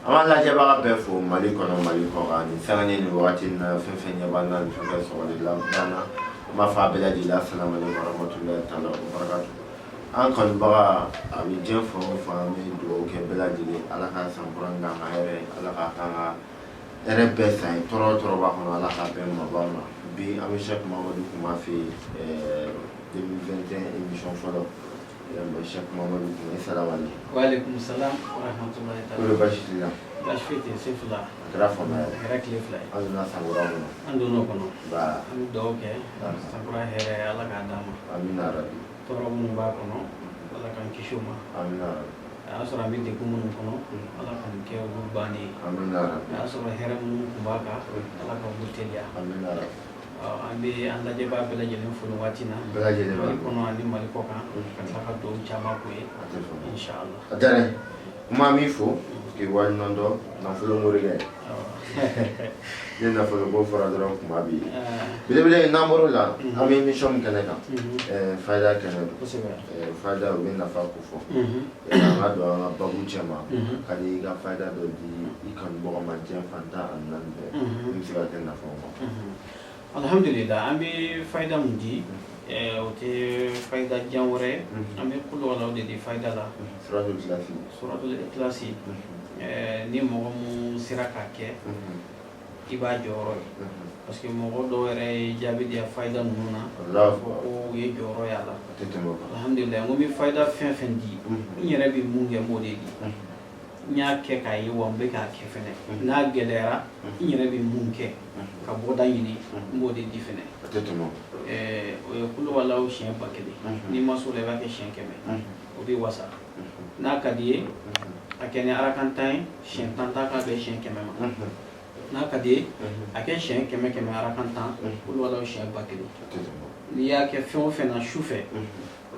An b'an lajɛbaga bɛɛ fo Mali kɔnɔ, Mali kɔkan, nin sanga ni nin wagati in na, fɛn fɛn ɲɛ b'an na, nin fɛn fɛn sɔgɔlen b'an na, an b'a fɔ a bɛɛ lajɛlen asalamu aleykum warahmatulahi taala wabarakatu. An kanubaga a bɛ diɲɛ fan o fan, an bɛ dugawu kɛ bɛɛ lajɛlen, Ala ka san kura in k'an ka hɛrɛ ye, Ala k'a k'an ka hɛrɛ bɛɛ san ye, tɔɔrɔ o tɔɔrɔ b'a kɔnɔ, Ala k'a bɛɛ mabɔ an ma. Bi an bɛ Sɛki Mamadu Kuma fɛ yen, 2021 émission fɔlɔ. Sɛki Mamadu Kuma, salamu aleykum. Waaleykum salam wa rahmatulahi taala. Kɔri baasi t'i la? Baasi foyi tɛ yen, Sefula. A kɛra fama ye. A kɛra tile fila ye. An donna san kura kɔnɔ. An donna o kɔnɔ. Ba. An bɛ dugawu kɛ san kura hɛrɛ, Ala k'a d'an ma. Amina yarabi. Tɔɔrɔ minnu b'a kɔnɔ, Ala k'an kisi o ma. Amina yarabi. A y'a sɔrɔ an bɛ degun minnu kɔnɔ, Ala ka nin kɛ olu bannen ye. Amina yarabi. A y'a sɔrɔ hɛrɛ minnu tun b'a kan, Ala ka olu teliya. Amina yarabi. An bɛ an lajɛbaa bɛɛ lajɛlen fo nin waati in na. Bɛɛ lajɛlen. Mali kɔnɔ ani Mali kɔkan, ka tila ka dugawu caman k'u ye. A tɛ faamu. Inshallah. A diyara n ye. Kuma min fo k'i waleɲuman dɔn, nafolo morikɛ. Ni nafolo ko fɔra dɔrɔn, kuma b'i ye. Belebele, n'an bɔr'o la, an bɛ émission min kɛnɛ kan, fayida kɛnɛ don. Fayida, o bɛ nafa ko fɔ. An ka don an ka babu cɛ ma, ka di i ka fayida dɔ di i kanubagaw ma diɲɛ fan 14 bɛɛ, min bɛ se ka kɛ nafa ma. Alhamdulillah, an bɛ fayida mun di, o tɛ fayida jan wɛrɛ ye, an bɛ kuluwalaw de di fayida la. Suratul Ikhlasi. Suratul Ikhlasi, ni mɔgɔ mun sera k'a kɛ, i b'a jɔyɔrɔ ye, parce que mɔgɔ dɔw yɛrɛ ye jaabi di fayida ninnu na Allahu fɔ ko u ye jɔyɔrɔ y'a la. A tɛ tɛmɛ o kan. Alhamdulillah, n ko n bɛ fayida fɛn fɛn di, n yɛrɛ bɛ mun kɛ, n b'o de di. N y'a kɛ k'a ye wa n bɛ k'a kɛ fɛnɛ. N'a gɛlɛyara, n yɛrɛ bɛ mun kɛ ka bɔda ɲini, n b'o de di fɛnɛ. A tɛ tɛmɛ o kan. O ye kuluwalaw siɲɛ 1000. N'i ma s'o la, i b'a kɛ siɲɛ 100, o b'i wasa. N'a ka di ye, a kɛ ni arakan 10 ye, siɲɛ 10 ta k'a bɛn siɲɛ 100 ma. N'a ka di ye, a kɛ siɲɛ 100 100 arakan 10, kuluwalaw siɲɛ 1000. A tɛ tɛmɛ o kan. N'i y'a kɛ fɛn o fɛn na su fɛ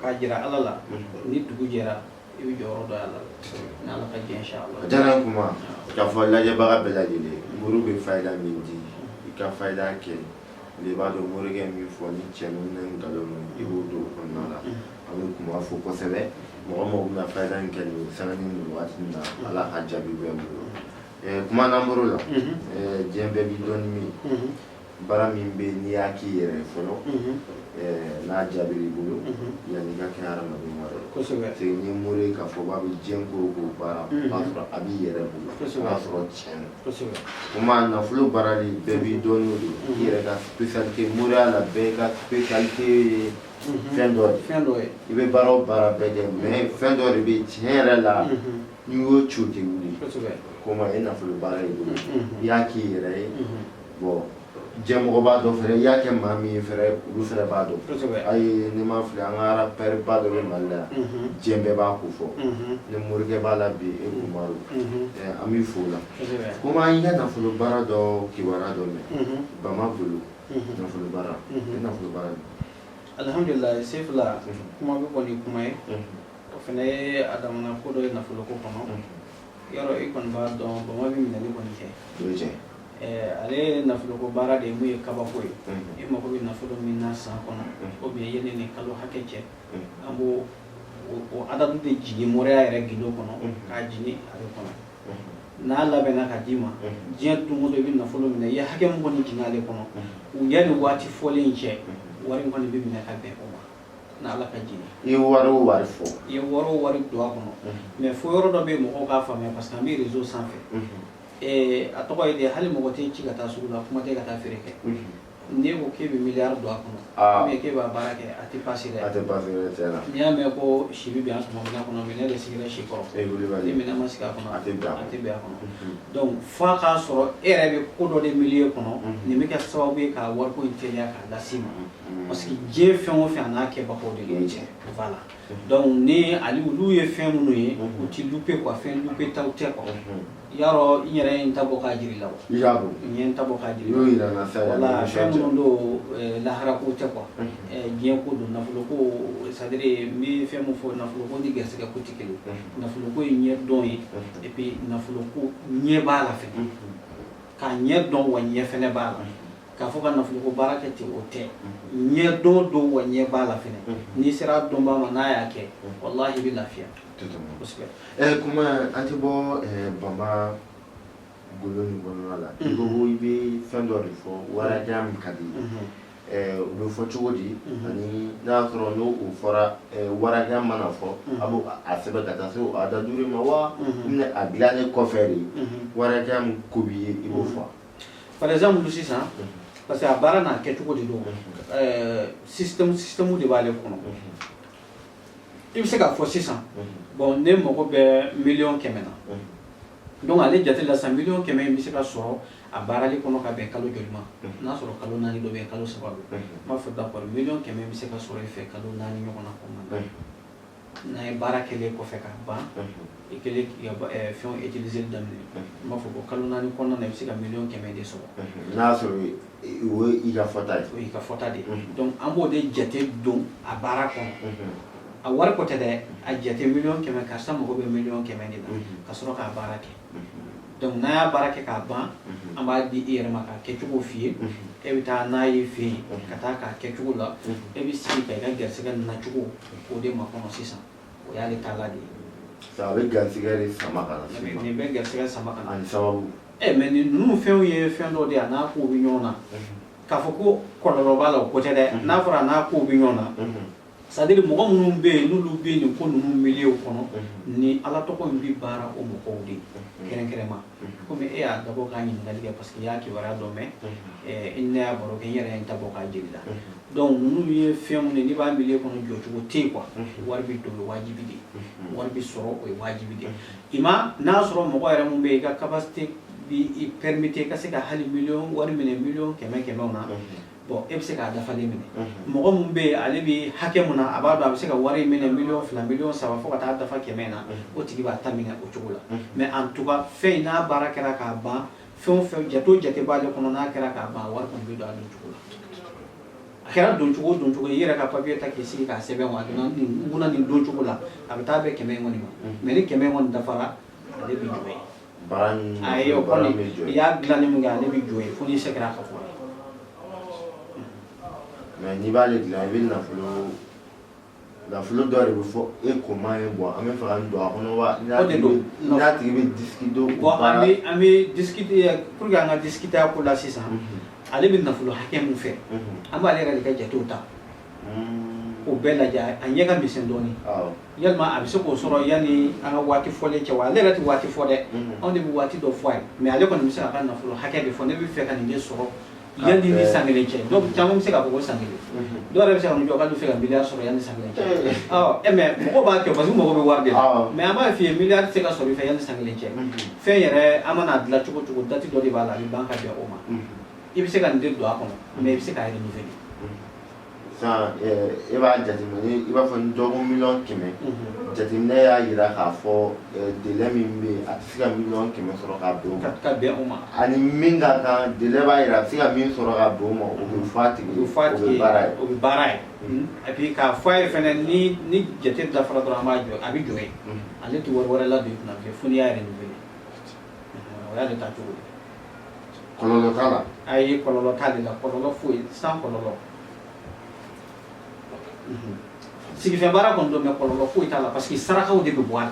k'a jira Ala la, ni dugu jɛra, i bɛ jɔyɔrɔ dɔ y'a la, ni Ala ka jɛ, inshallah. A diyara n ye kuma k'a fɔ lajɛbaga bɛɛ lajɛlen, mori bɛ fayida min di, i ka fayida kɛ, i b'a dɔn morikɛ min fɔ ni tiɲɛ ni nkalon don, i b'o don o kɔnɔna la. An bɛ kuma fo kosɛbɛ, mɔgɔ mɔgɔ bɛna fayida in kɛ nin sanga ni nin waati in na, Ala ka jaabi bɛ n bolo. Kuma n'an bɔr'o la, diɲɛ bɛɛ b'i dɔn ni min ye, baara min bɛ yen n'i y'a k'i yɛrɛ ye fɔlɔ, n'a jaabir'i bolo, yanni i ka kɛ hadamaden wɛrɛ ye. Parce que n'i ye mori ye k'a fɔ k'a bɛ diɲɛ ko o ko baara, o b'a sɔrɔ a b'i yɛrɛ bolo, o b'a sɔrɔ tiɲɛ don. Kuma nafolo baarali, bɛɛ b'i dɔn n'o de ye, i yɛrɛ ka spécialité moriya la, bɛɛ ka spécialité ye fɛn dɔ de ye. Fɛn dɔ ye. I bɛ baara o baara bɛɛ kɛ, mais fɛn dɔ de bɛ yen, tiɲɛ yɛrɛ la, n'i y'o ci, o tɛ wuli. Komi e nafolo baara y'i bolo, i y'a k'i yɛrɛ ye, bon, diɲɛmɔgɔ b'a dɔn fɛnɛ, i y'a kɛ maa min ye fɛnɛ, olu fɛnɛ b'a dɔn. Ayi, ni ma fili, an ka rappeur ba dɔ bɛ Mali la yan, diɲɛ bɛɛ b'a ko fɔ, ni morikɛ b'a la bi, e Umaru, an b'i fo o la. Komi an y'i ka nafolo baara dɔ kibaruya dɔ mɛn, Bama bolo nafolo baara, i nafolo baara don. Alhamdulillah, Sefula, kuma bɛ bɔ ni kuma ye, o fana ye a damana ko dɔ ye nafolo ko kɔnɔ. Yɔrɔ i kɔni b'a dɔn, Bama bɛ minɛli kɔni kɛ. O ye tiɲɛ. Ale ye nafoloko baara de ye mun ye kabako ye. I mago bɛ nafolo min na san kɔnɔ, ou bien yanni nin kalo hakɛ cɛ, an b'o o adadu de jigin moriya yɛrɛ gindo kɔnɔ, k'a jigin ale kɔnɔ. N'a labɛnna ka d'i ma, diɲɛ don o don i bɛ nafolo minɛ, i ye hakɛ min kɔni jigin ale kɔnɔ, u yanni waati fɔlen in cɛ, wari in kɔni bɛ minɛ ka bɛn o ma, n'Ala ka jɛn. I ye wari o wari fɔ. I ye wari o wari don a kɔnɔ, mais fo yɔrɔ dɔ bɛ yen, mɔgɔw k'a faamuya, parce que an bɛ réseau sanfɛ. A tɔgɔ ye di, hali mɔgɔ tɛ ci ka taa sugu la, kuma tɛ ka taa feere kɛ. N'e ko k'e bɛ miliyari don a kɔnɔ, ou bien k'e b'a baara kɛ, a tɛ passer dɛ. A tɛ passer dɛ, tiɲɛ na. N'i y'a mɛn ko si bɛ bin a tuma minɛn kɔnɔ, minɛn de sigira si kɔrɔ. E wulibali. Ni minɛn ma sigi a kɔnɔ, a tɛ bɛn a a tɛ bɛn a kɔnɔ. Donc f'a k'a sɔrɔ e yɛrɛ bɛ ko dɔ de milieu kɔnɔ, nin bɛ kɛ sababu ye k'a wariko in teliya k'a las'i ma. Parce que diɲɛ fɛn o fɛn, a n'a kɛbagaw de don. Voilà. Donc ni ale olu ye fɛn minnu ye, u ti louper quoi, fɛn louper taw tɛ quoi. Yarɔ, n yɛrɛ ye n ta bɔ k'a jira i la o. I y'a bɔ. N ye n ta bɔ k'a jira i la. I y'o yira n na sisan. Voilà, fɛn minnu don, lahara ko tɛ quoi. Diɲɛ ko don, nafolo ko, c'est à dire n bɛ fɛn min fɔ, nafolo ko ni garisɛgɛ ko tɛ kelen. Nafolo ko ye ɲɛ dɔn ye, et puis nafolo ko ɲɛ b'a la fɛnɛ. K'a ɲɛ dɔn wa ɲɛ fɛnɛ b'a la. K'a fɔ ka nafolo ko baara kɛ ten, o tɛ. Ɲɛ dɔn don wa ɲɛ b'a la fɛnɛ. N'i sera dɔnbaa ma, n'a y'a kɛ, walahi i bɛ lafiya. Kosɛbɛ. Kuma an tɛ bɔ Bama. Gundo nin kɔnɔna la, i ko ko i bɛ fɛn dɔ de fɔ, wari hakɛya min ka di ye, o bɛ fɔ cogo di? Ani n'a y'a sɔrɔ n'o o fɔra, wari hakɛya mana fɔ, a b'o a sɛbɛn ka taa se o adadu ma wa, ou a dilannen kɔfɛ de, wari hakɛya min ko b'i ye, i b'o fɔ? Par exemple sisan, parce que a baara n'a kɛcogo de don, système de b'ale kɔnɔ. I bɛ se k'a fɔ sisan, bon, ne mago bɛ miliyɔn 100 na. Donc ale jate la sisan, miliyɔn 100 in bɛ se ka sɔrɔ a baarali kɔnɔ ka bɛn kalo joli ma? N'a sɔrɔ kalo 4 dɔ bɛ kalo 3 don, n b'a fɔ d'accord, miliyɔn 100 bɛ se ka sɔrɔ i fɛ kalo 4 ɲɔgɔnna kɔnɔna na. N'an ye baara kɛlen kɔfɛ ka ban, i kɛlen k'i ka fɛnw utiliser daminɛ, n b'a fɔ ko kalo 4 kɔnɔna na, i bɛ se ka miliyɔn 100 de sɔrɔ. N'a y'a sɔrɔ o ye i ka fɔta ye. O y'i ka fɔta de ye. Donc an b'o de jate don a baara kɔnɔ. A wari ko tɛ dɛ, a jate miliyɔn 100, karisa mago bɛ miliyɔn 100 de la, ka sɔrɔ k'a baara kɛ. Donc n'an y'a baara kɛ k'a ban, an b'a di i yɛrɛ ma k'a kɛcogo f'i ye. E bɛ taa n'a ye fɛ yen ka taa k'a kɛcogo la, e bɛ sigi ka i ka garisigɛ nacogo o de makɔnɔ sisan. O y'ale taala de ye. A bɛ garisigɛ de sama ka na se. Nin bɛ garisigɛ sama ka na. Ani sababu. Ɛ, mais nin ninnu fɛnw ye fɛn dɔ de ye, a n'a kow bɛ ɲɔgɔn na. K'a fɔ ko kɔlɔlɔ b'a la, o ko tɛ dɛ. N'a fɔra a n'a kow bɛ ɲɔgɔn na, c'est à dire mɔgɔ minnu bɛ yen, n'olu bɛ nin ko ninnu milieu kɔnɔ, ni Ala tɔgɔ in bɛ baara, o mɔgɔw de ye kɛrɛnkɛrɛnma. Komi e y'a dabɔ k'a ɲininkali kɛ parce que i y'a kibaruya dɔ mɛn, i ni ne y'a baro kɛ, n yɛrɛ ye n ta bɔ k'a jeli la. Donc ninnu ye fɛn minnu ye, n'i b'a milieu kɔnɔ, jɔcogo tɛ yen quoi. Wari bɛ don, o ye wajibi de ye. Wari bɛ sɔrɔ, o ye wajibi de ye. I ma n'a sɔrɔ mɔgɔ yɛrɛ mun bɛ yen, i ka capacité b'i permettre i ka se ka hali miliyɔn wari minɛ, miliyɔn kɛmɛ kɛmɛw na, bon, e bɛ se k'a dafalen minɛ. Mɔgɔ mun bɛ yen, ale bɛ hakɛ mun na, a b'a dɔn a bɛ se ka wari minɛ miliyɔn 2, miliyɔn 3, fo ka taa dafa 100 na, o tigi b'a ta minɛ o cogo la. Mais en tout cas, fɛn in n'a baara kɛra k'a ban, fɛn o fɛn, jate o jate b'ale kɔnɔ, n'a kɛra k'a ban, wari kɔni bɛ don a don cogo la. A kɛra don cogo o don cogo, i yɛrɛ ka papier ta k'i sigi k'a sɛbɛn wa, a donna nin kunna nin don cogo la, a bɛ taa bɛn 100 in kɔni ma. Mais ni 100 in kɔni dafara, ale bɛ jɔ yen. Baara min Ayi, o baara kɔni min bɛ jɔ i yen. y'a dilanni min kɛ, ale bɛ jɔ yen fo n'i seginna ka fɔ. Mais n'i b'ale dilan, i bɛ nafolo dɔ de bɛ fɔ e ko man ye, bon, an bɛ fɛ ka nin don a kɔnɔ wa, O de don. n'a tigi bɛ discuter o Bon, an baara. bɛ an bɛ discuter pour que an ka discuter a ko la sisan. Ale bɛ nafolo hakɛ mun fɛ, an b'ale yɛrɛ de ka jatew ta k'o bɛɛ lajɛ. A ɲɛ ka misɛn dɔɔnin. Yalima a bɛ se k'o sɔrɔ yanni an ka waati fɔlen cɛ wa? Ale yɛrɛ tɛ waati fɔ dɛ, anw de bɛ waati dɔ fɔ a ye. Mais ale kɔni bɛ se k'a ka nafolo hakɛ de fɔ: ne bɛ fɛ ka nin de sɔrɔ yanni ni san kelen cɛ. Dɔw caman bɛ se k'a fɔ ko san kelen, dɔw yɛrɛ bɛ se ka n'u jɔ k'ale bɛ fɛ ka miliyari sɔrɔ yanni san kelen cɛ. Ɔ ɛ, mais mɔgɔw b'a kɛ parce que mɔgɔw bɛ wari de la. Mais an b'a f'i ye, miliyari tɛ se ka sɔrɔ i fɛ yanni san kelen cɛ. Fɛn yɛrɛ, an mana dilan cogo o cogo, date dɔ de b'a la, a bɛ ban ka bɛn o ma. I bɛ se ka nin de don a kɔnɔ, mais i bɛ se k'a renouveler. Sisan e b'a jateminɛ, i b'a fɔ ni dɔ ko miliyɔn 100, jateminɛ y'a jira k'a fɔ délai min bɛ yen, a tɛ se ka miliyɔn 100 sɔrɔ ka bɛn o ma. Ka bɛn o ma. Ani min ka kan, délai b'a jira a bɛ se ka min sɔrɔ ka bɛn o ma, o bɛ fɔ a tigi O bɛ fɔ a ye, o tigi bɛ ye. Baara ye. O bɛ baara ye. Et puis k'a fɔ a ye fɛnɛ, ni jate dafara dɔrɔn, an b'a jɔ, a bɛ jɔ yen. Ale tɛ wari wɛrɛ ladon i kunna bilen fo n'i y'a renouveler. O y'ale ta cogo ye. Kɔlɔlɔ t'a la. Ayi, kɔlɔlɔ t'ale la, kɔlɔlɔ foyi, sans kɔlɔlɔ. Sigifɛn baara kɔni don, mais kɔlɔlɔ foyi t'a la parce que sarakaw de bɛ bɔ a la.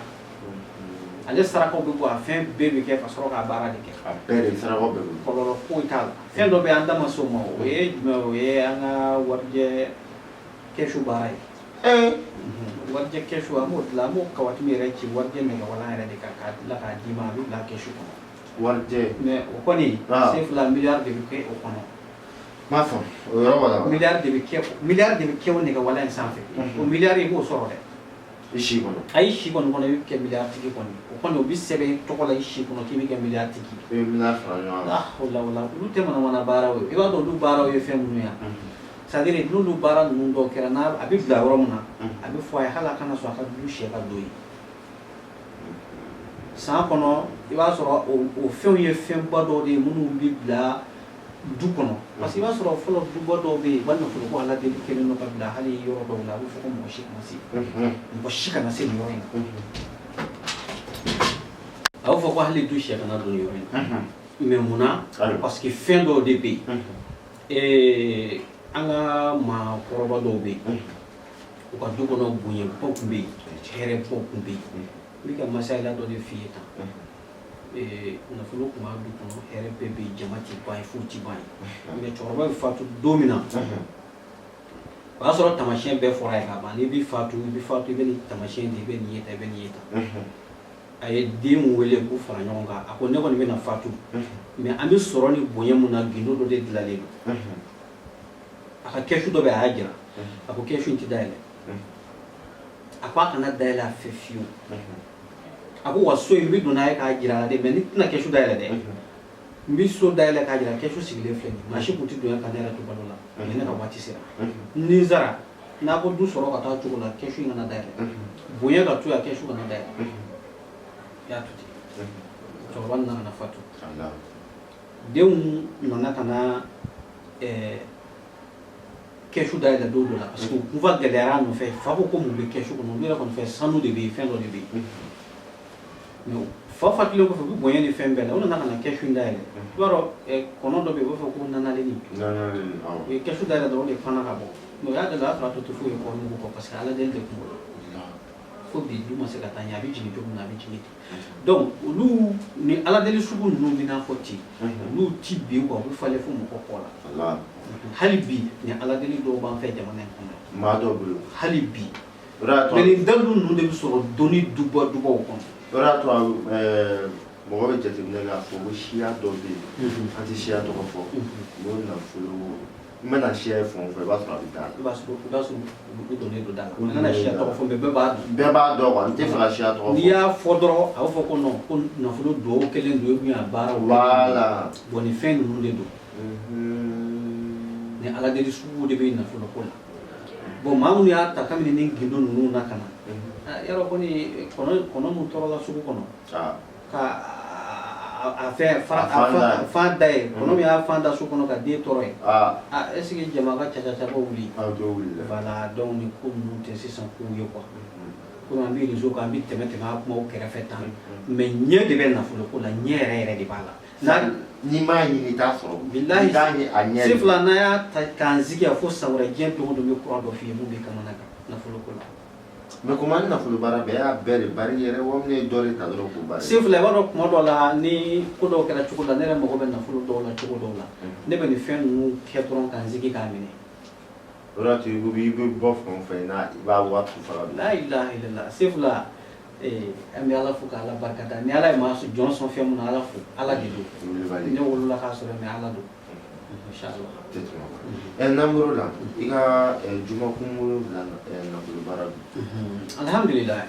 Ale sarakaw bɛ bɔ a, fɛn bɛɛ bɛ kɛ ka sɔrɔ k'a baara de kɛ. A bɛɛ de, sarakaw bɛɛ bɛ bɔ. Kɔlɔlɔ foyi t'a la. Fɛn dɔ bɛ an da ma s'o ma, o ye jumɛn? O ye an ka warijɛ kɛsu baara ye. Warijɛ kɛsu, an b'o dilan, an b'o kawati min yɛrɛ ci warijɛ nɛgɛwalan yɛrɛ de kan k'a dilan k'a d'i ma, a bɛ bila kɛsu kɔnɔ. Warijɛ. Mais o kɔni, sen fila miliyari de bɛ kɛ o kɔnɔ. N m'a faamu o yɔrɔ wala wala. Miliyari de bɛ kɛ o nɛgɛwalan in sanfɛ. O miliyari, i b'o sɔrɔ dɛ. I si kɔnɔ. A i si kɔni kɔnɔ, i bɛ kɛ miliyari tigi kɔni. O kɔni, o bɛ sɛbɛn i tɔgɔ la i si kɔnɔ k'i bɛ kɛ miliyari tigi. I bɛ miliyari fara ɲɔgɔn kan. Ah, o la o la, olu tɛ manamana baaraw ye. I b'a dɔn olu baaraw ye fɛn minnu ye, c'est à dire n'olu baara ninnu dɔw kɛra, n'a a bɛ bila yɔrɔ min na, a bɛ fɔ a ye hali a kana sɔn a ka du sɛ ka don yen san kɔnɔ. I b'a sɔrɔ o fɛnw ye fɛnba dɔw de ye minnu bɛ bila du kɔnɔ, parce que i b'a sɔrɔ fɔlɔ duba dɔw bɛ yen, u ka nafolo ko ala deli kɛlen don ka bila hali yɔrɔ dɔw la, a bɛ fɔ ko mɔgɔ si kana se, mɔgɔ si kana se nin yɔrɔ in na. A bɛ fɔ ko hali du sɛ kana don nin yɔrɔ in na. Mais munna? Parce que fɛn dɔw de bɛ yen, an ka maakɔrɔba dɔw bɛ yen, u ka du kɔnɔ bonyabaw tun bɛ yen, hɛrɛbaw tun bɛ yen. N bɛ ka masayala dɔ de f'i ye tan. Nafolo tun b'a du kɔnɔ, hɛrɛ bɛɛ bɛ yen, jama tɛ ban yen, foyi tɛ ban yen. Mais cɛkɔrɔba bɛ fatu don min na, o y'a sɔrɔ taamasiyɛn bɛɛ fɔra a ye ka ban. N'i bɛ fatu, i bɛ fatu, i bɛ nin taamasiyɛn di, i bɛ nin ye tan, i bɛ nin ye tan. A ye den wele k'u fara ɲɔgɔn kan. A ko ne kɔni bɛna fatu, mais an bɛ sɔrɔ ni bonya mun na, gindo dɔ de dilanlen don. A ka kɛsu dɔ bɛ, a y'a jira. A ko kɛsu in tɛ dayɛlɛ. A ko a kana dayɛlɛ a fɛ fiyewu. A ko wa so in, n bɛ don n'a ye k'a jira a la dɛ, mais ne tɛna kɛsu dayɛlɛ dɛ. N bɛ so dayɛlɛ k'a jira, kɛsu sigilen filɛ nin ye. Maa si tun tɛ don yan ka ne yɛrɛ to balo la, mais ne ka waati sera. Ni n sara, n'a ko du sɔrɔ ka taa cogo la, kɛsu in kana dayɛlɛ, bonya ka to yan, kɛsu kana dayɛlɛ. I y'a to ten, cɛkɔrɔba nana ka na fatu. Denw nana ka na kɛsu dayɛlɛ don dɔ la, parce que u kunfa gɛlɛyara a nɔfɛ. Fa ko ko mun bɛ kɛsu kɔnɔ? Olu yɛrɛ kɔni fɛ, sanu de bɛ yen, fɛn dɔ de bɛ yen. Mais fa fatulen kɔfɛ, u bɛ bonya ni fɛn bɛɛ la, u nana ka na kɛsu in dayɛlɛ. I b'a dɔn, kɔnɔ dɔ bɛ yen, u b'a fɔ ko nanaleni. U ye kɛsu dayɛlɛ dɔrɔn, o de panna ka bɔ. Mais u y'a dayɛlɛ, o y'a sɔrɔ a tɔ tɛ foyi ye kɔ mugu kɔ, parce que ala deli de tun b'o la. Fo bi, du ma se ka taa ɲɛ. A bɛ jigin cogo min na, a bɛ jigin ten. Donc olu ni ala deli sugu ninnu bɛ n'a fɔ ten, olu ti bin quoi, u bɛ falen fo mɔgɔ kɔ la. Hali bi, ni ala deli dɔw b'an fɛ jamana in kɔnɔ. Maa dɔw bolo. Hali bi. Mais nin dalilu ninnu de bɛ sɔrɔ dɔnni duba dubaw kɔnɔ. O de y'a to mɔgɔ bɛ jateminɛ k'a fɔ ko siya dɔ bɛ yen, an tɛ siya tɔgɔ fɔ, n'o nafolo, i mana siya ye fan o fan, i b'a sɔrɔ a bɛ da la. I b'a sɔrɔ u donnen don da la. An kana siya tɔgɔ fɔ, mais bɛɛ b'a dɔn. Bɛɛ b'a dɔn quoi, n tɛ fɛ ka siya tɔgɔ fɔ. N'i y'a fɔ dɔrɔn, a b'a fɔ ko non, ko nafolo duwawu kɛlen don, ou bien a baaraw. Voilà. Bon, nin fɛn ninnu de don. Ni ala deli sugu de bɛ nafolo ko la. Bon, maa minnu y'a ta kabini ni gindo ninnu na ka na, yarɔ kɔni, kɔnɔ mun tɔɔrɔla sugu kɔnɔ ka a fɛn fara a fan da ye, kɔnɔ min y'a fan da so kɔnɔ ka den tɔɔrɔ ye, a est ce que jama ka cacacaba wuli? Voilà. Donc ni ko ninnu tɛ sisan kow ye quoi. Komi an bɛ réseau kan, an bɛ tɛmɛ tɛmɛ a kumaw kɛrɛfɛ tan, mais ɲɛ de bɛ nafolo ko la, ɲɛ yɛrɛ yɛrɛ de b'a la. N'i m'a ɲini, i t'a sɔrɔ. Bilahi. I t'a ɲɛ a ɲɛ. Sefila, n'a y'a ta k'an sigi yan fo san wɛrɛ, diɲɛ don o don, n bɛ kura dɔ f'i ye mun b'i kamana gan nafolo ko la. Mais comment ni nafolo baara bɛɛ y'a bɛɛ de bari yɛrɛ wa ne ye dɔ de ta dɔrɔn k'o bari? Sefila, i b'a dɔn, kuma dɔ la, ni ko dɔw kɛra cogo la, ne yɛrɛ mago bɛ nafolo dɔw la cogo dɔw la, ne bɛ nin fɛn ninnu kɛ dɔrɔn k'an sigi k'a minɛ. O de y'a to i ko i bɛ bɔ fan o fan n'a i b'a wari tu faga. La ilaha illallah. Sefila, an bɛ Ala fo k'Ala barika da. Ni Ala ye maa jɔn sɔn fɛn mun na, Ala fo, Ala de don. Ne wolola k'a sɔrɔ, mais Ala don, inchallah. Tɛ tɛmɛ o kan. N'an bɔr'o la, i ka jumakun 7 nafolo baara dun? Alhamdulilayi,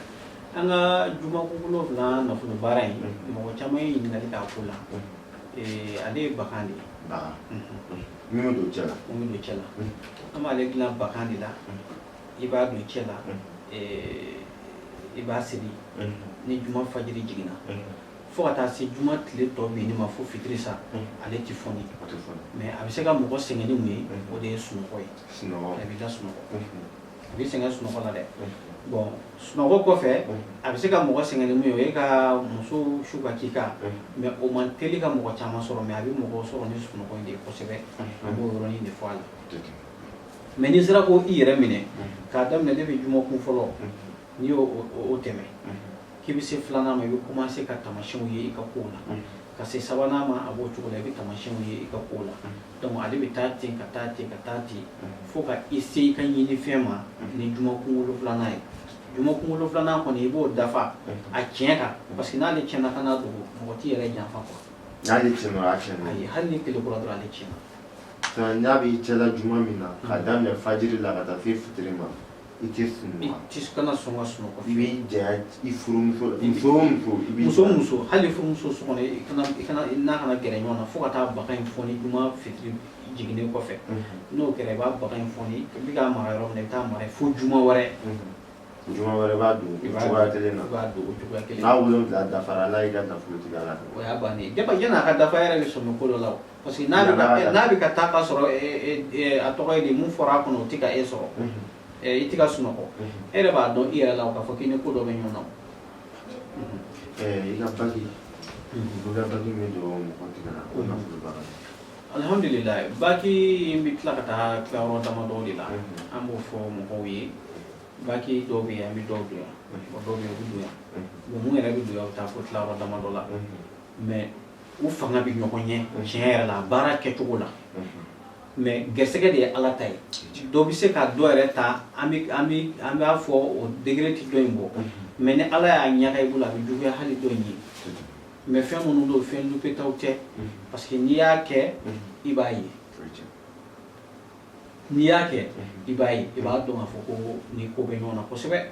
an ka jumakun 7 nafolo baara in, mɔgɔ caman ye ɲininkali k'a ko la. Ale ye bagan de ye. Bagan min bɛ don cɛ la? Mun bɛ don cɛ la. An b'ale dilan bagan de la. I b'a don cɛ la, i b'a seli ni juma fajiri jiginna fo ka taa se juma tile tɔ binni ma, fo fitiri sa, ale tɛ fɔni. O tɛ fɔni. Mais a bɛ se ka mɔgɔ sɛgɛn ni mun ye? O de ye sunɔgɔ ye. Sunɔgɔ. A b'i la sunɔgɔ, a b'i sɛgɛn sunɔgɔ la dɛ. Bon, sunɔgɔ kɔfɛ, a bɛ se ka mɔgɔ sɛgɛn ni mun ye? O ye ka muso su ka k'i kan. Mais o man teli ka mɔgɔ caman sɔrɔ, mais a bɛ mɔgɔ sɔrɔ ni sunɔgɔ in de ye kosɛbɛ. An b'o yɔrɔnin de fɔ a la. Mais n'i sera ko i yɛrɛ minɛ k'a daminɛ depuis jumakun fɔlɔ, n'i y'o o tɛmɛ k'i bɛ se filanan ma, i bɛ commencer ka taamasiyɛnw ye i ka kow la. Ka se sabanan ma, a b'o cogo la, i bɛ taamasiyɛnw ye i ka kow la. Donc ale bɛ taa ten, ka taa ten, ka taa ten, fo ka i se i ka ɲinifɛn ma ni jumakun 7nan ye. Jumakun 7nan kɔni, i b'o dafa a tiɲɛ kan, parce que n'ale tiɲɛna ka n'a dogo, mɔgɔ t'i yɛrɛ janfa quoi. N'ale tiɲɛna, o y'a tiɲɛnen. Ayi, hali ni tile kura dɔrɔn, ale tiɲɛna. N'a b'i cɛla juma min na, k'a daminɛ fajiri la ka taa se fitiri ma, i tɛ I sunɔgɔ. Tɛ kana sɔn ka sunɔgɔ. I b'i janya i furumuso la, muso o muso i b'i Muso o muso, hali furumuso so kɔnɔ, i kana n'a kana gɛrɛ ɲɔgɔn na fo ka taa bagan in fɔni juma fitiri jiginnen kɔfɛ. N'o kɛra, i b'a bagan in fɔni, i bɛ k'a mara yɔrɔ min na, i bɛ taa mara yen fo juma wɛrɛ. Juma wɛrɛ b'a don o cogoya kelen na. I b'a don o cogoya kelen N'a na. 7 dafara, Ala y'i ka nafolotigiya la. O y'a bannen ye. Depuis yan'a ka dafa, e yɛrɛ bɛ sɔmi ko dɔ la o, parce que n'a bɛ ka n'a bɛ ka taa ka sɔrɔ a tɔgɔ ye di, mun fɔra a kɔnɔ, o tɛ ka e sɔrɔ, i tɛ ka sunɔgɔ, e yɛrɛ b'a dɔn i yɛrɛ la o, k'a fɔ k'i ni ko dɔ bɛ ɲɔgɔn na o. I ka bague, i ka bague min don mɔgɔ tigɛ la, o nafolo baara. Alhamdulilayi, bague in bɛ tila ka taa tilayɔrɔ damadɔ de la. An b'o fɔ mɔgɔw ye, bague dɔw bɛ yen, an bɛ dɔw don yan, dɔw bɛ yen, u bɛ don yan. Bon, mun yɛrɛ bɛ don yan, u bɛ taa fo tilayɔrɔ damadɔ la. Mais u fanga bɛ ɲɔgɔn ɲɛ tiɲɛ yɛrɛ la baara kɛcogo la. Mais gɛrɛsɛgɛ de ye Ala ta ye. Dɔ bɛ se ka dɔ yɛrɛ ta, an b'a fɔ o degré tɛ dɔ in bɔ, mais ni Ala y'a ɲaga i bolo, a bɛ juguya hali dɔ in ye. Mais fɛn minnu don, fɛn lupetaw tɛ, parce que n'i y'a kɛ, i b'a ye. N'i y'a kɛ, i b'a ye, i b'a dɔn k'a fɔ ko ni ko bɛ ɲɔgɔn na kosɛbɛ,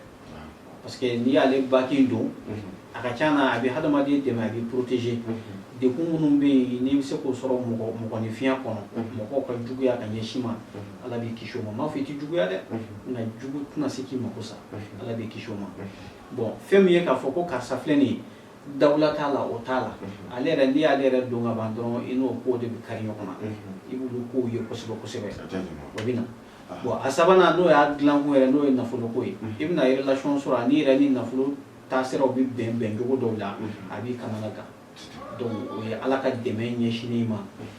parce que n'i y'ale baki don, a ka ca na, a bɛ hadamaden dɛmɛ, a b'i protéger. Degun minnu bɛ yen n'i bɛ se k'o sɔrɔ mɔgɔ mɔgɔninfinya kɔnɔ, mɔgɔw ka juguya ka ɲɛsin ma, Ala b'i kisi o ma. N m'a fɔ i tɛ juguya dɛ, nka jugu tɛna se k'i mako sa, Ala b'i kisi o ma. Bon, fɛn min ye k'a fɔ ko karisa filɛ nin ye, dawula t'a la, o t'a la. Ale yɛrɛ, n'i y'ale yɛrɛ don ka ban dɔrɔn, i n'o ko de bɛ kari ɲɔgɔn na, i b'olu kow ye kosɛbɛ kosɛbɛ, o bɛ na. Bon, a sabanan, n'o y'a dilankun yɛrɛ, n'o ye nafoloko ye, i bɛna relation sɔrɔ ani yɛrɛ ni nafolo taasiraw bɛ bɛn bɛn cogo dɔw la, a b'i kamana gan. Donc o ye Ala ka dɛmɛ ɲɛsinnen ma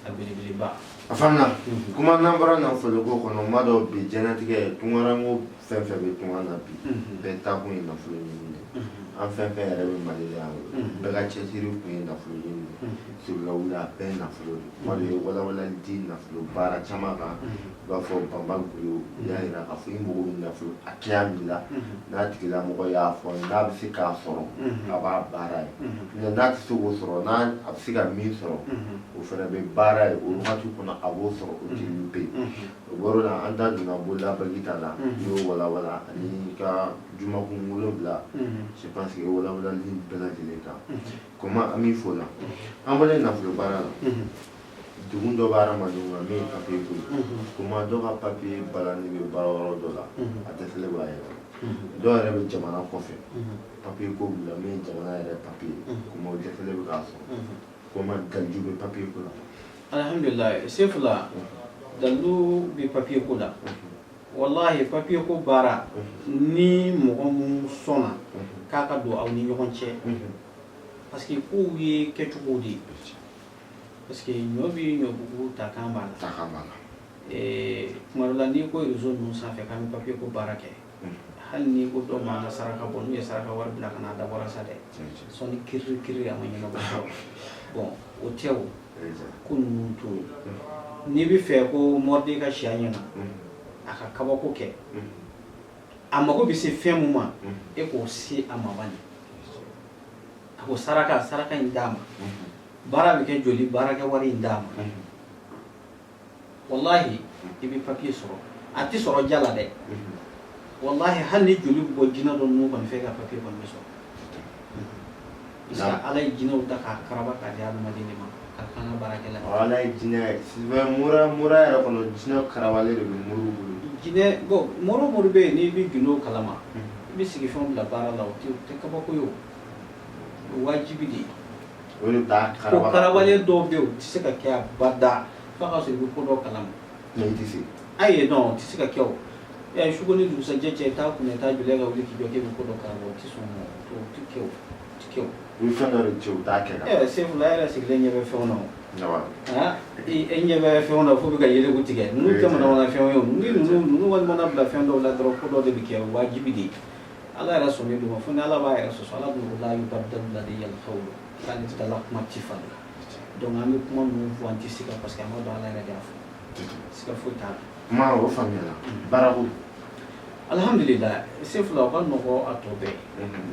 a belebeleba. A faamuna. Kuma n'an bɔra nafoloko kɔnɔ, n b'a dɔn bi diɲɛlatigɛ tunkaranko fɛn fɛn bɛ tunga na bi, bɛɛ taakun ye nafolo ɲini de. An fɛn fɛn yɛrɛ bɛ Mali la yan, bɛɛ ka cɛsiri kun ye nafolo ɲini de. Sigila wuli, a bɛɛ ye nafolo de. Kuma dɔ ye walawalali di nafolo baara caman kan, i b'a fɔ Banba Gulo y'a jira k'a fɔ i mago bɛ nafolo hakɛya min la, n'a tigilamɔgɔ y'a fɔ, n'a bɛ se k'a sɔrɔ, a b'a baara ye, mais n'a tɛ se k'o sɔrɔ, n'a a bɛ se ka min sɔrɔ, o fana bɛ baara ye o wagati kɔnɔ, a b'o sɔrɔ, o tɛ lupe. O bɔr'o la, an da donna bololabagi ta la, i y'o walawala ani ka jumakun 7, je pense que walawalali bɛɛ lajɛlen kan. Comment an b'i fo la. An bɔlen nafolo baara la, degun dɔ bɛ hadamadenw kan min ye papiye ko ye. Comment dɔ ka papiye balani bɛ baara yɔrɔ dɔ la, a dɛsɛlen b'a yɛrɛ, dɔw yɛrɛ bɛ jamana kɔfɛ, papiye ko b'u la min ye jamana yɛrɛ papiye, comment o dɛsɛlen bɛ k'a sɔrɔ. Comment daliju bɛ papiye ko la? Alhamdulilayi, Sefula, dalilu bɛ papiye ko la. Wallahi, papiye ko baara, ni mɔgɔ mun sɔnna k'a ka don aw ni ɲɔgɔn cɛ, parce que kow ye kɛcogo de ye, parce que ɲɔ bɛ ɲɔbugu ta kan b'a la. Ta kan b'a la. Tuma dɔ la, n'i ko réseau ninnu sanfɛ k'an bɛ papiye ko baara kɛ, hali n'i ko dɔw ma an ka saraka bɔ, n'u ye saraka wari bila ka na, a dabɔra sa dɛ, sɔnni kiriri kiriri, a ma ɲɛnabɔ fɔlɔ. Bon, o tɛ, o ko ninnu t'o ye. N'i bɛ fɛ ko mɔriden ka si a ɲɛna, a ka kabako kɛ, a mago bɛ se fɛn mun ma, e k'o se a ma bani, a ko saraka, saraka in d'a ma, baara bɛ kɛ joli, baarakɛ wari in d'a ma, wallahi i bɛ papiye sɔrɔ. A tɛ sɔrɔ ja la dɛ, wallahi, hali ni joli bɛ bɔ jinɛ dɔ ninnu kɔni fɛ, ka papiye kɔni bɛ sɔrɔ, parce que Ala ye jinɛw da k'a karaba k'a di adamaden de ma ka kan ka baarakɛla. Ala ye jinɛ mura mura yɛrɛ kɔnɔ, jinɛ karabalen de bɛ moriw bolo. Jinɛ, bon, mori o mori bɛ yen, n'i bɛ gindo kalama, i bɛ sigi fɛnw bila baara la, o tɛ kabako ye, o o wajibi de ye. O de bɛ taa ko karaba. Karabalen dɔw bɛ yen, o tɛ se ka kɛ abada f'a ka sɔrɔ i bɛ ko dɔ kalama. Mais i tɛ se. Ayi, non, o tɛ se ka kɛ o. Ɛ, suko ni dugusajɛ cɛ, i t'a kunna, i t'a joli, e ka wuli k'i jɔ k'e bɛ ko dɔ kalama, o tɛ sɔn o ma, o tɛ kɛ, o tɛ kɛ o. I bɛ fɛn dɔ de ci, u t'a kɛ kan. Ɛ, Sefula yɛrɛ sigilen ɲɛ bɛ fɛnw na o. Nawa. Ah, e ɲɛ bɛ fɛnw na fo bɛ ka yeleku tigɛ. Ninnu tɛ manamana fɛnw ye o. Ni ninnu kɔni mana bila fɛn dɔw la dɔrɔn, ko dɔ de bɛ kɛ, wajibi de ye. Ala yɛrɛ sɔnnen d'u ma, fo ni Ala b'a yɛrɛ sɔsɔ. Ala dun ko la yubaddalu ladayya alqawlu, k'ale tɛ taa kuma ti falen. Donc an bɛ kuma ninnu fɔ, an tɛ siga, parce que an b'a dɔn Ala yɛrɛ de y'a fɔ, siga foyi t'a la. Kuma o faamuyala, baarako. Alhamdulillah, Sefula, o ka nɔgɔ a tɔ bɛɛ.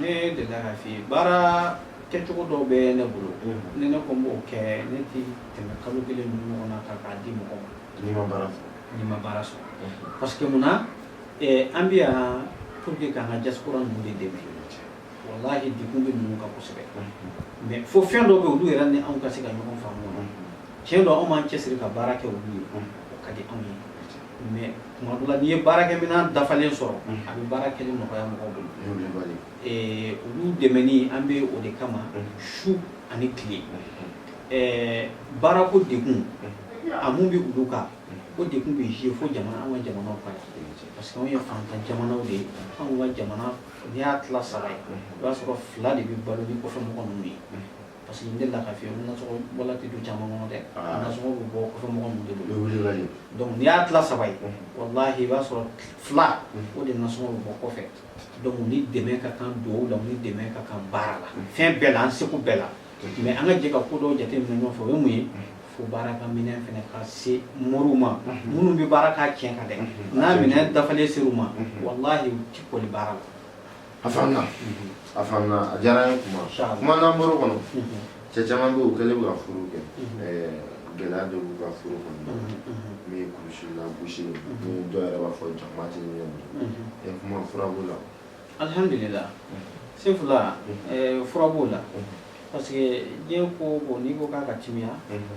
Ne delila k'a f'i ye, baara kɛcogo dɔw bɛ ne bolo, ni ne ko n b'o kɛ, ne ti tɛmɛ kalo kelen ninnu ɲɔgɔn na kan k'a di mɔgɔ ma. N'i ma baara sɔrɔ. N'i ma baara sɔrɔ, parce que munna, an bɛ yan pour que k'an ka diaspora ninnu de dɛmɛ. Wallahi, degun bɛ ninnu kan kosɛbɛ, mais fo fɛn dɔw bɛ yen, olu yɛrɛ ni anw ka se ka ɲɔgɔn faamu. Tiɲɛ don, anw b'an cɛsiri ka baara kɛ olu ye, o ka di anw ye, mais tuma dɔ la, n'i ye baarakɛminɛn dafalen sɔrɔ, a bɛ baara kɛli nɔgɔya mɔgɔw bolo. Olu dɛmɛni, an bɛ o de kama su ani tile. Baarako degun a mun bɛ olu kan, o degun bɛ jouer fo jamana, anw ka jamanaw kan yan, parce que anw ye fantan jamanaw de ye. Anw ka jamana, n'i y'a tila saba ye, i b'a sɔrɔ fila de bɛ balo ni kɔfɛ mɔgɔ ninnu ye, parce que n delila k'a f'i ye, nasɔngɔ bɔla tɛ du caman kɔnɔ dɛ, nasɔngɔ bɛ bɔ kɔfɛ mɔgɔ ninnu de bolo. Donc n'i y'a tila saba ye, walahi, i b'a sɔrɔ fila o de nasɔngɔ bɛ bɔ kɔfɛ. Donc ni dɛmɛ ka kan duwawu la, ni dɛmɛ ka kan baara la, fɛn bɛɛ la, an seko bɛɛ la. Mais an ka jɛ ka ko dɔw jateminɛ ɲɔgɔn fɛ, o ye mun ye? Fo baara ka minɛn fana ka se moriw ma, minnu bɛ baara k'a tiɲɛ kan dɛ. N'a minɛn dafalen ser'u ma, walahi u ti kɔli baara la. A faamuna, a faamuna, a diyara n ye. Kuma kuma n'an bɔr'o kɔnɔ, cɛ caman bɛ yen, u kɛlen bɛ ka furu kɛ, gɛlɛya dɔ b'u ka furu kɔnɔna na, min ye kurusi lagosi ye, ni dɔw yɛrɛ b'a fɔ jakuma tɛ ɲɛ don. Kuma, fura b'o la? Alhamdulillah, Sefula, fura b'o la, parce que diɲɛ ko o ko, n'i ko k'a ka timiya,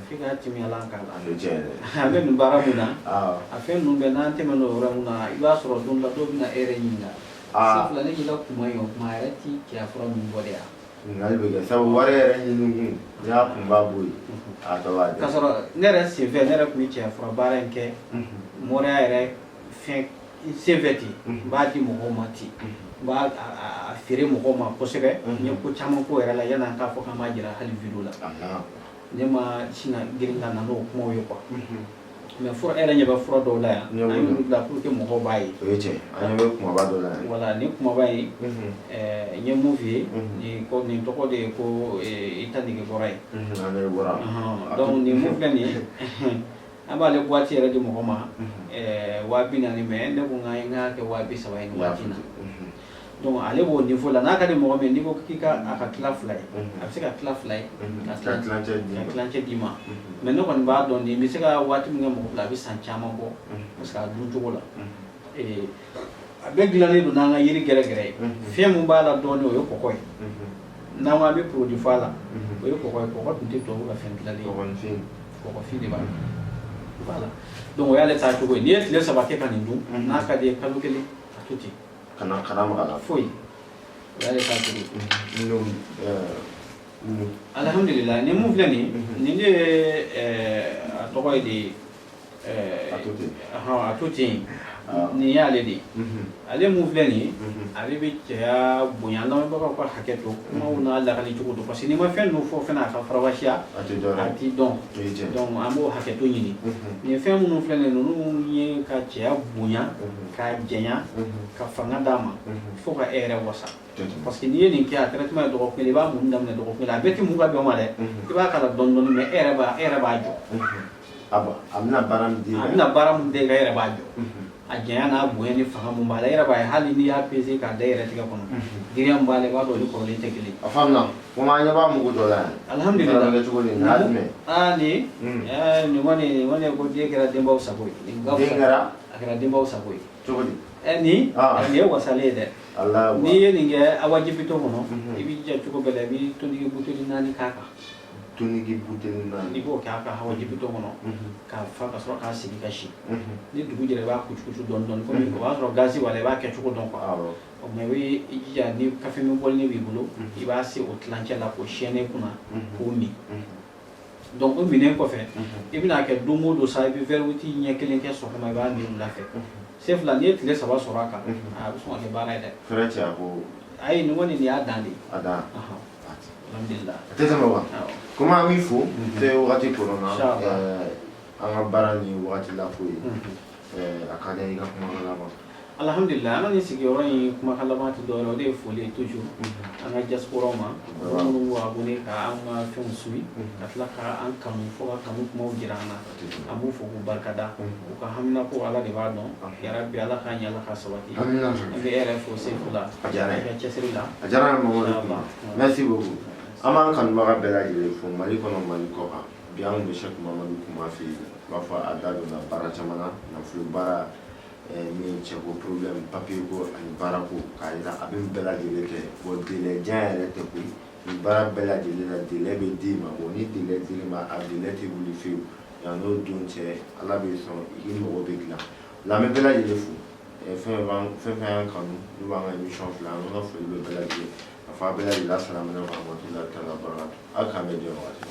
f'i ka timiyalan k'a la. An bɛ nin baara mun na, a fɛn ninnu bɛɛ, n'an tɛmɛn'o yɔrɔ mun na, i b'a sɔrɔ don dɔ la, dɔw bɛna e yɛrɛ ɲininka: Sefula, ne k'i ka kuma ye, o kuma yɛrɛ ti cɛya fura ninnu bɔ de yan? Ɲininkali bɛ kɛ sabu wari yɛrɛ ɲini kun, n'i y'a kunba bɔ yen, a tɔ b'a k'a sɔrɔ ne yɛrɛ senfɛ, ne yɛrɛ tun bɛ cɛya fura baara in kɛ moriya yɛrɛ fɛn senfɛ ten. N b'a di mɔgɔw ma ten, n b'a a feere mɔgɔw ma kosɛbɛ. N ye ko caman k'o yɛrɛ la yanni an k'a fɔ k'an b'a jira hali vidéo la. Ne ma sin ka girin ka na n'o kumaw ye quoi. Mais fura, e yɛrɛ ɲɛ bɛ fura dɔw la yan, an y'olu bila pour que mɔgɔw b'a ye. O ye tiɲɛ, an ɲɛ bɛ kumaba dɔ la yan. Voilà, nin kumaba in, n ye mun f'i ye, nin ko nin tɔgɔ de ye ko i ta nege bɔra ye. A nege bɔra. Donc nin mun filɛ nin ye, an b'ale boîte yɛrɛ di mɔgɔ ma 40 000, mais ne ko n k'a kɛ 30 000 ye nin waati in na. Donc ale b'o niveau la. N'a ka di mɔgɔ min, n'i ko k'i ka a ka tila fila ye, a bɛ se ka tila fila ye, ka tilancɛ d'i ma. Mais ne kɔni b'a dɔn, nin bɛ se ka waati min kɛ mɔgɔ bila, a bɛ san caman bɔ, parce que a dun cogo la, a bɛɛ dilannen don n'an ka yiri gɛrɛgɛrɛ ye. Fɛn mun b'a la dɔɔnin, o ye kɔgɔ ye. N'an ko an bɛ produit fɔ a la, o ye kɔgɔ ye. Kɔgɔ tun tɛ tubabu ka fɛn dilanlen ye, kɔgɔfin de b'a la. Voilà, donc o y'ale taa cogo ye. N'i ye tile 3 kɛ ka nin dun, n'a ka di ye, kalo kelen a to ten. Kana maga la. Foyi, o y'ale taa cogo ye. Alhamdulillah, nin mun filɛ nin, nin de ye, a tɔgɔ ye de, a to ten. A to ten. Nin y'ale de ye. Ale mun filɛ nin ye, ale bɛ cɛya bonya. Lamɛnbagaw ka hakɛ to, kumaw n'a lakali cogo don, parce que n'i ma fɛn ninnu fɔ fɛnɛ, a ka farawasiya, a tɛ dɔn. Donc an b'o hakɛ to ɲini. Nin fɛn minnu filɛ nin, ninnu ye ka cɛya bonya, k'a janya, ka fanga d'a ma fo ka e yɛrɛ wasa. Parce que n'i ye nin kɛ, a traitement ye dɔgɔkun kelen, i b'a mun daminɛ dɔgɔkun kelen, a bɛɛ tɛ mun ka bɛn o ma dɛ. I b'a k'a la dɔɔni dɔɔni, mais e yɛrɛ b'a jɔ. A bɛna baara min di. A bɛna baara min di, e yɛrɛ b'a jɔ. A janya n'a bonya ni fanga mun b'a la, e yɛrɛ b'a ye. Hali n'i y'a peser k'a da e yɛrɛ tigɛ kɔnɔ, girinya min b'a la, i b'a dɔn o ni kɔrɔlen tɛ kelen. A faamuna. Komi an ɲɛ b'a mugu dɔ la yan. Alhamdulillah. Kɛ cogo di? Nin y'a jumɛn? Aa, nin kɔni ko den kɛra denbaw sago ye. Nin ka Den kɛra? A kɛra denbaw sago ye. Cogo di? Nin nin ye wasalen ye dɛ. N'i ye nin kɛ awajibito kɔnɔ, i b'i jija cogo bɛɛ la, i bɛ tonigi buteli 4 k'a kan. Tonigi buteli 4. I b'o kɛ a ka awajibito kɔnɔ k'a fa, ka sɔrɔ k'a sigi ka si. Ni dugu jɛra, i b'a kucukucu dɔɔni dɔɔni, komi o b'a sɔrɔ gazi b'a la, i b'a kɛ cogo dɔn quoi. O tuma i bɛ i jija, ni kafe min bɔlini b'i bolo, i b'a se o tilancɛ la k'o siyɛn kunna k'o min. Donc o minen kɔfɛ, i bɛna kɛ don o don sa, i bɛ verre ɲɛ kelen kɛ sɔgɔma, i b'a min wula fɛ. Sefula, n'i ye tile 3 sɔrɔ a kan, a bɛ sɔn ka kɛ baara ye dɛ. Fɛrɛ cɛ ko. Ayi, nin kɔni, nin y'a dan de ye. A dan. Alhamdulillah. A tɛ tɛmɛ o kan. Komi an b'i fo fɛ wagati kɔnɔna, an ka baara ni wagati la ko ye, a ka di i ka kumakan laban. Alhamdulillah, an ka nin sigiyɔrɔ in kumakan laban tɛ dɔwɛrɛ, o de ye foli ye toujours an ka diaspora ma, minnu b'u abonné ka an ka fɛnw suit, ka tila ka an kanu fo ka kanu kumaw jira an na. An b'u fo k'u barikada. U ka haminako, Ala de b'a dɔn. Yarabi, Ala k'a ɲɛ, Ala k'a sabati. An bɛ e yɛrɛ fo, Sefula, A diyara n ye. I ka cɛsiri la. A diyara n ye, Mamadu. Merci beaucoup. An b'an kanubaga bɛɛ lajɛlen fo, Mali kɔnɔ, Mali kɔ kan. Bi an tun bɛ Sɛki Mamadu Kuma fɛ yen. U b'a fɔ a da donna baara caman na, nafolo baara, min ye cɛko problème, papier ko ani baara ko, k'a jira a bɛ nin bɛɛ lajɛlen kɛ. Bon, délai jan yɛrɛ tɛ koyi. Nin baara bɛɛ lajɛlen la, délai bɛ d'i ma. Bon, ni délai dir'i ma, a délai tɛ wuli fiyewu. Yan'o don cɛ, Ala bɛ sɔn, i mago bɛ dilan. O la an bɛ bɛɛ lajɛlen fo. Fɛn fɛn y'an kanu, n'u b'an ka émission filɛ, an ka foli bɛ bɛɛ lajɛlen. A fɔ a bɛɛ lajɛlen, asalaamaaleykum warahmatulahi taala wabarakatuh. Aw k'an bɛn diɲɛ wagati.